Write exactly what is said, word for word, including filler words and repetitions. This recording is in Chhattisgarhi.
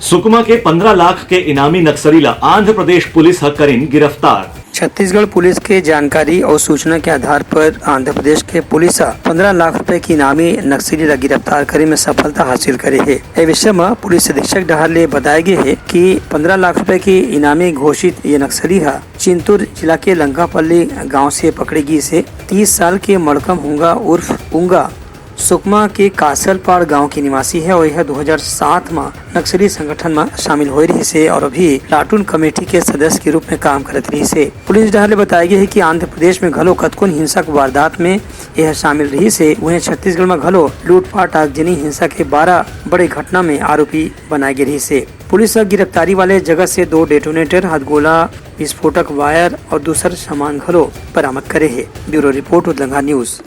सुकमा के पंद्रह लाख के इनामी नक्सली ला आंध्र प्रदेश पुलिस ह करिन गिरफ्तार। छत्तीसगढ़ पुलिस के जानकारी अउ सूचना के आधार पर आंध्र प्रदेश के पुलिस ह पंद्रह लाख रुपए के इनामी नक्सली ला गिरफ्तार करे में सफलता हासिल करे हे। ए विषय म पुलिस अधीक्षक डहार ले बताए गे हे कि पंद्रह लाख रुपए के इनामी घोषित ये नक्सली ह चिंतूर जिला के लंकापल्ली गांव से पकड़े गिस हे। तीस साल के मड़कम हुंगा उर्फ उंगा सुकमा के कासलपाड़ गांव के निवासी हे अउ यह दो हज़ार सात म नक्सली संगठन म शामिल होए रहिस हे अउ अभी लाटून कमेटी के सदस्य के रूप में काम करत रहिस हे। पुलिस डहार ले बताए गे हे कि आंध्र प्रदेश में घलो कतकोन हिंसक वारदात में यह शामिल रहिस हे। उहें छत्तीसगढ़ में घलो लूटपाट आगजनी हिंसा के बारह बड़े घटना में आरोपी बनाए गे रहिस हे। पुलिस ह गिरफ्तारी वाले जगह से दो डेटोनेटर, हाथगोला, विस्फोटक वायर और दूसर सामान घलो बरामद करे हे। Bureau report, Udlanga news.